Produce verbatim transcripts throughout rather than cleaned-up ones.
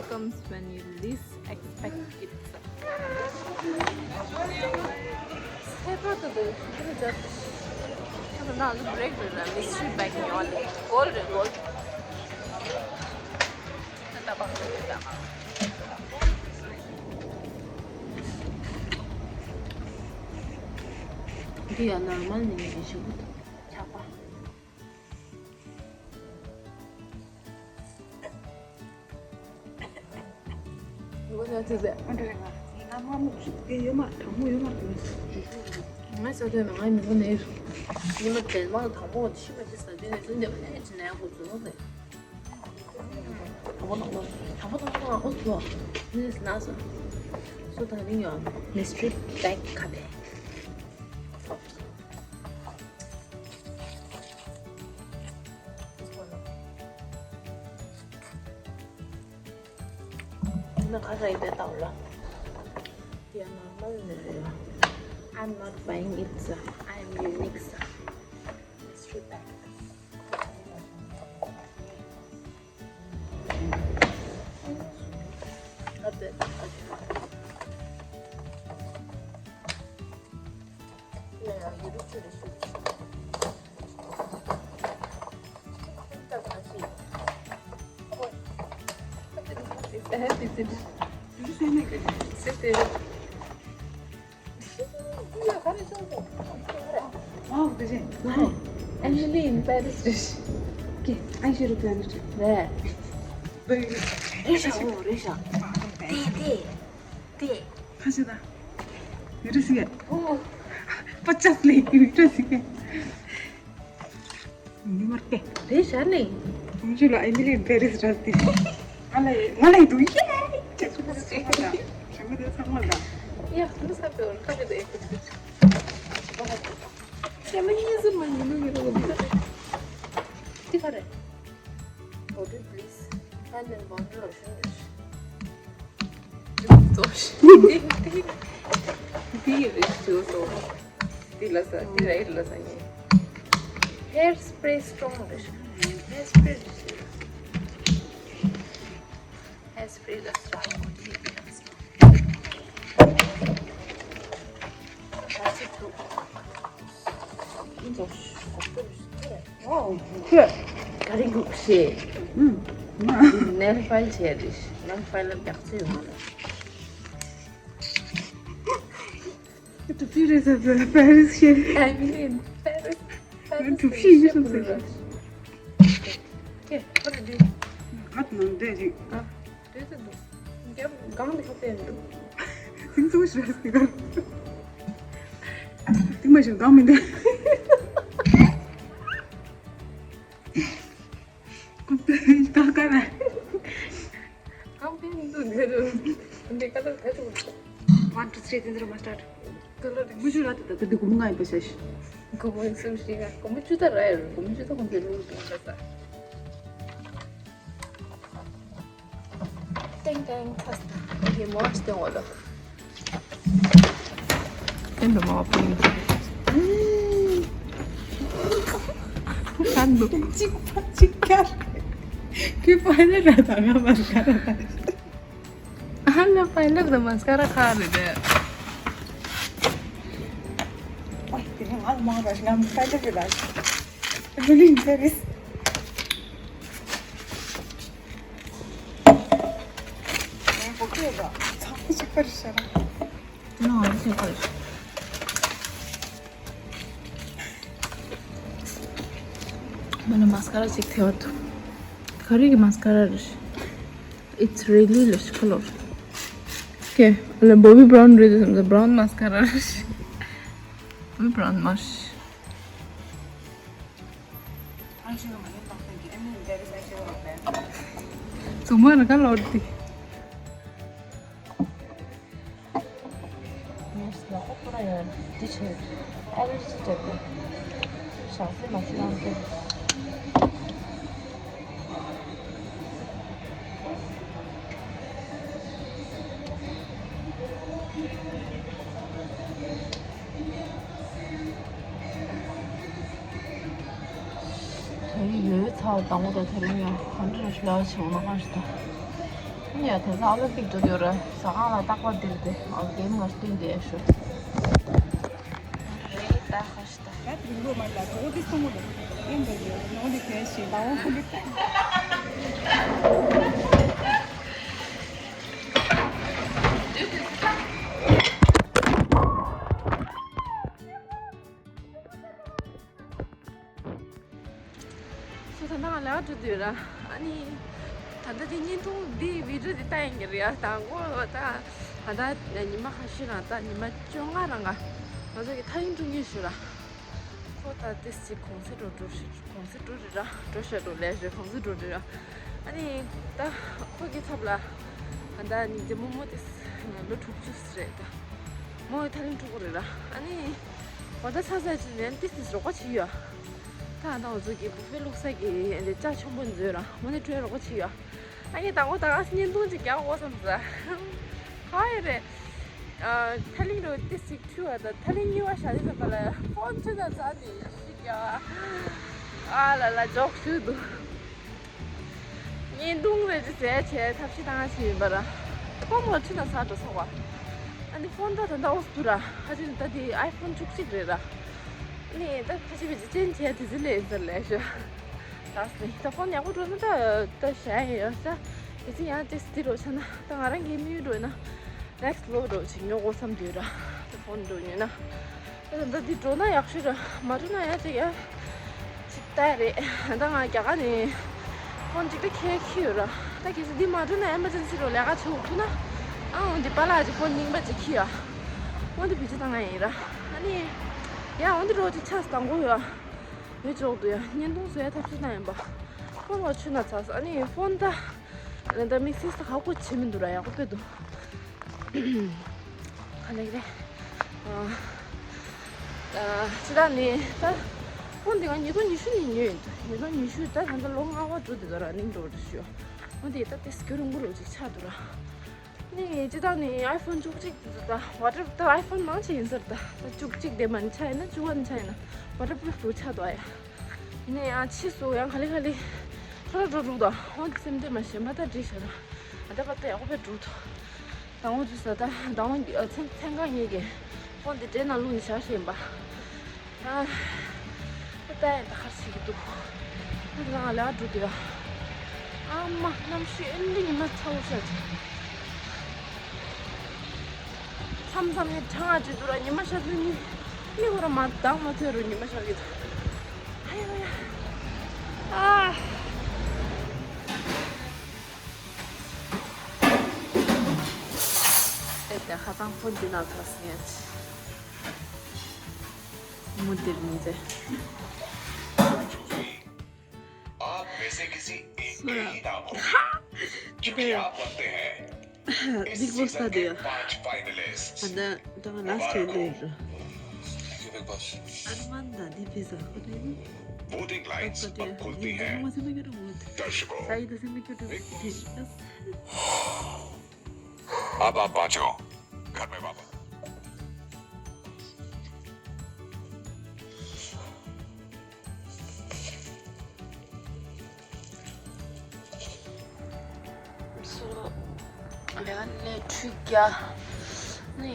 Comes when you least expect it. Hey, what to do? What is that? I don't know, the break with a mystery bag on. Gold, gold. འདི་ཡང་ནོར་མལ་ནས་ཉོས་ཤིག་ཆག་པ། ངས་ཟ་དུས་ནང་ངའི་མིག་ནང་ནས་ཉི་མ་དྲན་མ་དང་པོ་ཤི་བ་ཅི་ཟ་དུས་ནས་ཚུན་དེ་བ་ཨེ་ཅི་ནས་ཁོ་ཚོ་ལོག་ནས། དང་པོ་དང་པོ་དང་པོ་དང་པོ་ང་ཁོ་ཚོ་ནས་ན་སོ་སོ་དང་རིང་ཡོད། Mystery bag ཁ་པས། ན་ཁ་ཁ་ཡིན་པའི་ལྟ་བ་ལ། དེ་ཡང་ནོར་མལ་ནས་རེད། I'm not buying it, sir. I'm unique, sir. Mystery bag. Emily in Paris རེད། ཨ་ཤེ་རུ་པེ་རི་རེད། རེད་ཤག་འོ་རེད་ཤག་དེ་དེ་དེ། ཁ་ཤས་དང་། ཡུ་རེ་སི་ཡ། ཨོ། པ་ཅག་ལེ་ཡུ་རེ་སི་ཡ། ཉི་མར་ཏེ། རེད་ཤག་ལེ། ཁོང་ཚོ་ལ་ཨེ་མི་ལི་པེ་རིས་ར་སྟེ། ང་ལ་ང་ལ་ཡི་འདུག་ཡེ། ཅེ་སུ་ཁོ་ཚོ་ཅེ་ཁོ་ད། ཞང་མི་དེ་ཚང་མ་ལ། ཡ་ཁོ་ཚོ་ས་པེ་འོར་ཁ་གི་དེ། ཁྱེད་མ་ཡིན་ཟེར་མ་ཡིན་ནུ་ཡིན་ནུ་ཡིན་ཟེར། ཏི་ཁ་རེད། Body please. ཧ་ལས་བང་ལོ་ཤུ་རེད། འདི་རེད་ཞུ་སོང་། འདི་ལ་ས་འདི་རེད་ལ་ས་ཡིན། Hair spray strong རེད། Hair spray རེད། Hair spray ལ་ས་ཡིན། ཁོས་ག་རེ་འགུག་ཤེས། ནེལ་ཕའིལ་བྱས་རེད། ནེལ་ཕའིལ་ལ་རྒྱག་ཚོད་ཡོང་ལ། གྲུ་བཞི་རེད་ཟེར་ཟེར་པེ་རིས་ཤེས། I mean, Paris. གྲུ་བཞི་ཡིན་ཟེར་ཟེར། ཀེ་ཨ་རེ་འདི། ཨ་ནང་འདྲ་ཅིག་དེ་ཚོ་འདུག་རྒྱབ་སྒང་དེ་ཁ་ཕྱེ་འདུག་དེ་ཚོ་ཞིག་རེད་ཟེར། དེ་མ་ཞིག་སྒང་མི་འདུག་ཀ་ཀ་ར། ཀམ་པེན་དུ་འདི་རུ་འདི་ཀ་ལ་ཁ་ཐུག One, two, three. དེ་འདི་རུ་མ་སྟར། ཀ་ལ་རེ་མུ་ཅུ་ར་ཏི་ད་ཏི་གུ་མུ་ང་ཡི་པ་ཤ་ཤི། གུ་མུ་སུ་ཤི་ག་གུ་མུ་ཅུ་ད་ར་ཡ་རུ་གུ་མུ་ཅུ་ད་གུ་མུ་ཅུ་རུ་ཏི་ང་ད་ས། ཏེང་ཏེང་ཁ་སྟ་ཡེ་མོ་ཨ་སྟེང་འོ་ལོ། ཨེ་འགྲོ་མ་བ་པིང་། ཁ་འདུག་གཅིག་པ་གཅིག་ཀར། ཁྱོད་པ་ལེ་ར་དང་ང་མ་ཁ་ར་དང་། ཨ་ལ་པ་ལེ་ར་དང་མ་སྐ་ར་ཁ་རེ་དེ། ཨོ་དེ་ནས་ང་མ་ར་ང་མ་པ་ལེ་ར་ར། ཨེ་མི་ལི་ཨིན་པེ་རིས། ཚང་མ་གཅིག་པ་རེད་ཤག་དེ་ནང་ང་ཚོ་ཁ་རེད། མ་ན་མ་སྐ་ར་ཅིག་ཐེ་བ་ཐུ། ག་རེ་གི་མ་སྐ་ར་རེད། It's really lush color. Okay, ལ་Bobbi Brown རེད་དམ་Brown mascara རེད། Bobbi Brown མ་རེད། ཚང་མ་ར་ག་ལོར་ཏི། ངས་ལ་ཁོ་ཁོ་ར་ཡང་འདི་བྱས། ཨ་ལེ་ཅི་བྱས་ཏེ། ཞག་སེ་མ་ཤི་ལང་ཏེ། དེ་རིང་ཡོད་ཚ་དང་པོ་དང་དེ་རིང་ཡང་ག་འདྲ་ཞིག་ལ་བྱུང་ན་ཧ་ཞིག་ད། ཡ་དེ་ཚོ་ཨོ་ལིམ་པིག་འགྲོ་དུས་ར་ཟ་ཁང་ལ་རྟག་པར་འདིར་དེ་ཨོ་གེམ་ངར་སྟོན་དེ་ཤོད། རེད་ད་ཁ་ཤི་ད། ད་དེ་རིང་ལོ་མ་ལ་གོ་དེ་སོང་མོ་ལ་ཡིན་པ་ཡོད་ནོ་ལི་ཁ་ཤི་ད་འོ་ཁ་ལི་ད། སོ་ད་ནང་ལ་འགྲོ་དུས་ར། ཨ་ནི། ད་ལྟ་དེ་བརྙན་ཐུང་འདི་བི་ཌིའོ་འདི་ལྟ་ཡིན་གྱི་རེད་ཡ། དང་པོ་ད་ད་ལྟ་ཉི་མ་ཁ་ཤས་རང་ད་ཉི་མ་བཅོ་ལྔ་རང་ག་ང་ཚོ་གི་ཐག་རིང་འགྲོ་མཁན་ཞིག་ར། ཁོ་ད་ཏིས་ཅིག་གུང་སེང་འགྲོ་འགྲོ་ཞིག་གུང་སེང་འགྲོ་རེད་ར། འགྲོ་ཤ་འགྲོ་ལས་རེད། གུང་སེང་འགྲོ་རེད་ར། ཨ་ནི་ད་ཁོ་གི་ཚབ་ལ་ད་ལྟ་ཉིན་རྗེ་རྨོ་མོ་ཏིས་ལོ་དྲུག་ཅུ་རེད་ད། མོ་ཡི་ཐག་རིང་འགྲོ་གི་རེད་ར། ཨ་ནི་ང་ད་ཚ་ཚ་ཅིག་ནས་ཏིས་ཏིས་རོགས་པ་བྱེད་ཡོད། ད་ང་ད་ང་ཚོ་གི་བུ་ཕེ་བླུགས་ས་གི་ཨ་ནི་ལྕགས་ཆེན་པོ་མཛོད་ར། མོ་ནི་ཁྲོས་རོགས་པ་བྱེད་ཡོད། ཨ་ནི་དང་པོ་ད་ག་སེ་བརྙན་ཐུང་ཅིག་རྒྱག་དགོས་བསམ་ས། ག་ཡོད་རེད། ཨ་ཐག་རིང་རུ་ཏིས་ཅིག་འཁྲུལ་བ་དང་ཐག་རིང་གཉིས་པ་བཞག་དུས་ཙམ་པ་ལ་ཕོན་ཁྲུས་ན་ཚར་ནས་ཤི་རྒྱག་ཨ་ལ་ལ་འཇོག་ཞུ་འདུག་བརྙན་ཐུང་རེ་ཅིག་མཛད་བྱས་ཐབས་ཤེས་བཏང་ཡ་ཞིག་ཡིན་པ་ར། ཕོན་ལ་ཁྲུས་ན་ཚར་འགྲོ་སོང་བ། ཨ་ནི་ཕོན་ད་ད་ལྟ་འོག་ཏུ་ར་ཧ་ཅང་ད་དེ་ཨའི་ཕོན་བཅུ་གཅིག་རེད་ར། ཨ་ནི་ད་ཁ་ཅིག་བེད་ཅན་བྱས་དེ་ཚོ་ལས་ཡིན་ས་ལས་ཤོ། ད་སི་ད་ཕོན་ཡག་པོ་འགྲོ་ན་ད་ད་བྱས་ཡོད་ས། དེ་ཚོ་ཡང་དེ་སི་དེ་རོ་ཆ་ན་ད་ང་རང་གི་མི་ཡུལ་འགྲོ་ན་next ལོ་འགྲོ་ཅིག་ཉོ་དགོས་བསམ་དུས་ར། ད་ཕོན་འགྲོ་ཉོས་ན། ད་ད་འདི་འགྲོ་ན་ཡག་ཤོས་ར། མ་འགྲོ་ན་ཡ་ཅིག་ཡ། ཅིག་ལྟ་རེད། ད་ང་རྒྱ་གར་ནས་ཕོན་ཅིག་ད་ཁྱེར་ཁྱེར་ཡོད་ར། ད་གལ་སྲིད་འདི་མ་འགྲོ་ན་ཨེ་མར་ཇེན་སི་རོ་ལས་ཀ་བྱེད་དགོས་ཐུག་ན། ཨ་འོ་འདི་པཱ་ལགས་ཀྱི་ཕོན་རྙིང་པ་ཅིག་ཁྱེར་ཡ། འོ་འདི་བེད་སྤྱོད་བཏང་ཡ་ཡིན་ར། ཨ་ནི། ཡ་འོ་འདི་རོ་ཅིག་ཆགས་དང་པོ་ཡོད། ཡོད་ཅོག་ཏུ་ཡ་བརྙན་ཐུང་བཟོ་ཡ་ཐབས་ཤེས་བཏང་ཡིན་པ། ཕོན་བ་ཆུ་ན་ཚ་ས་ཨ་ནི་ཕོན་ད། ད་དམིགས་བསལ་ས་ཧ་གོ་བྱེད་མི་འདུག་ར། ཡག་པོ་དཔེ་འདུག་ག་ལེགས་རེད། ཨ། ཨ། ཅི་ད་ནི་ད། ཕོན་འདི་ང་ཉིས་སྟོང་ཉི་ཤུ་ནས་ཉོས་ཡིན་འདུག་ཉིས་སྟོང་ཉི་ཤུ་ད་ད་ལྟ་ལོ་ལྔ་པ་འགྲོ་འདི་ད་ར་ནིང་འགྲོ་འདི་ཞུ། འོ་འདི་ད་ཏིས་སྐྱོ་རུང་གུ་རུ་ཅིག་ཆགས་འདུག་ར། ནི་ཅི་ད་ནི་ཨའི་ཕོན་བཅུ་གཅིག་འདི་ད་ཝ་ཊར་ད་ཨའི་ཕོན་མང་ཆེ་ཡིན་ཟེར་ད། ད་བཅུ་གཅིག་དེ་མ་ནི་ཆ་ཡིན་ན་བཅུ་པ་ནི་ཆ་ཡིན་ན་ཝ་ཊར་པུ་རུབ་འདུག་ཆགས་འདུག་ཨ་ཡ། ནི་ཡང་ཕྱིས་སུ་ཡང་ག་ལེ་ག་ལེ་ཁྲོ་ར་འགྲོ་འགྲོ་ད། འོ་འདི་སེམས་དེ་མ་ཞེན་པ་ད་འགྲིག་ཤག་ར། ཨ་ད་པ་ད་ཡག་པོ་དཔེ་འགྲོ་འདུག་དང་པོ་དུས་ས་ད་དང་པོ་ཚན་ཚན་ཁག་ངེད་ཀྱི་ཕོན་དེ་འདྲེ་ནང་བླུགས་ནས་བཞག་བཞིན་པ། ཨ། ད་ལྟ་ཡང་ད་གར་བྱེད་ཀྱི་འདུག་ཨ་ད་ང་ལས་ཀ་འགྲོ་འདུག་ཡ། ཨ་མ་གནམ་གཤིས་ཨེ་འདྲ་ཉི་མ་ཚ་བོ་ཤ་ཅིག་མཚམས་མཚམས་ནས་གྲང་ང་ཅིག་འདུག་ར། ཉི་མ་ཤར་དུས་ནི་མིག་ཧོ་ར་མ་དྭངས་མ་ཐོན་རུང་ཉི་མ་ཤར་གྱི་འདུག་ཨ་ཡ་ཡ། ཨ། ཨེ་ད་ཁ་སང་ཕོན་འདི་ན་ཚ་སི་ངས། མུ་དེར་མི་ཚེ། आप में से किसी एक के ही नाम होंगे जो कि आप बनते हैं इस सीजन के पांच फाइनलिस्ट। ཨ་ད་ད་ང་ལ་སི་ཊི་ལོས་ར། ཨར་མན་ད་དེ་ཕི་ཟ་ཁོ་དེ་ནི། वोटिंग लाइंस अब खुलती हैं। दर्शकों, बिग बॉस। अब आप पांचों घर में वापस। སོ། ལས་ཀ་ལས་འཕྲུལ་རྒྱག་ནི་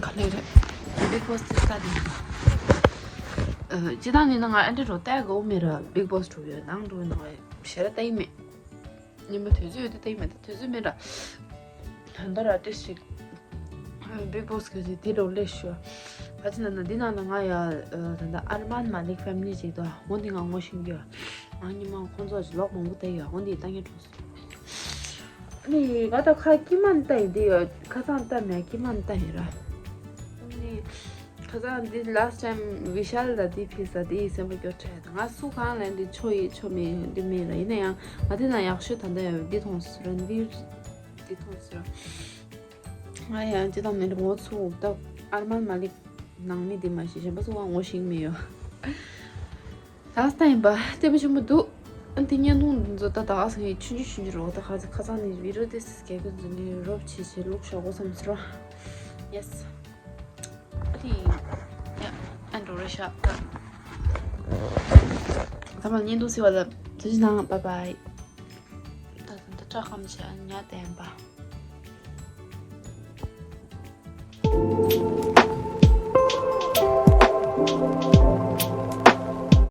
ག་ལེ་རེད། བིག་བོ་སི་དེ་ལྟ་དེ་ཡིན་པ། ཨ་ཅི་ད་ནི་ན་ང་ཨ་འདྲེ་རོ་ལྟ་དགོས་མེད་ར། བིག་བོ་སི་འགྲོ་ཡོད་ནང་འགྲོ་ཡོད་ནང་ཞེ་ར་ལྟ་ཡི་མེད། ཉིན་མོ་དུས་ཚོད་ཡོད་དུས་ལྟ་ཡི་མེད། ད་དུས་ཚོད་མེད་ར། ད་ལྟ་ར་ཏེ་ཞིག་བིག་བོ་སི་གི་དེ་རོ་ལས་ཤོ། ག་ཅི་ན་ན་འདི་ནང་ན་ང་ཡ་ད་ལྟ་ཨར་མན་མ་ལིག་ཕེ་མི་ལི་ཅིག་ད་འོ་འདི་ང་ངོ་ཤེས་ཀྱི་ཡ། ང་ཉི་མ་ཁོང་ཚོ་ཅིག་ལོག་མང་པོ་ལྟ་ཡི་ཡ། འོ་འདི་ལྟ་ངན་གྲོགས་སོ། ནི་ང་ད་ཁ་ཀི་མན་ལྟ་ཡི་འདི་ཡ། ཁ་སང་ལྟ་མེད་ཀི་མན་ལྟ་ཡི་ར། ནི། ཁ་སང་འདི་last time་བི་ཤལ་ལ་འདི་ཕིག་ས་འདི་ཡི་སེམས་པ་སྐྱོ་ཕྲད་ད། ང་སུ་གང་ལ་འདི་ཆོ་ཡི་ཆོ་མེད་འདི་མེད་ལ། ཡིན་ན་ཡང་ང་འདི་ན་ཡག་ཤོས་ད་ལྟ་ཡང་འདི་མཐོང་སོང་། རན་བིར་འདི་མཐོང་སོང་། ང་ཡང་ཅི་དང་མེད་ངོ་ཚུགས་ད། ཨར་མན་མ་ལིག་ནང་མི་འདི་མ་ཤེས་གཞན་པ་སུ་གང་ངོ་ཤེས་མེད་ཡོད། ད་ལྟ་ཡིན་པ་ལྟད་མོ་ཆེན་པོ་འདུག་ཨ་འདི་བརྙན་ཐུང་འདི་ཚོ་ད་ད་ག་སང་ཡི་ཆུང་ཆུང་ཆུང་ཆུང་རོགས་ད་ཁ་ཁ་སང་ནི་བི་རོ་ཏེ་སི་སྐད་ཀུན་ཚོ་ནི་རོབ་ཆེ་ཆེ་ལུག་ཤོག་གོ་བསམ་ཟེར་བ། Yes། ཨ་དེ་ཡིན། ཡ། ཨ་འགྲོ་རེ་ཤག་ད་མ་བརྙན་ཐུང་གཟིགས་པ་ལ་ཐུགས་རྗེ་གནང་། Bye bye། ད་ད་ད། ཁམས་ཆེ་ཉ་བསྟན་པ།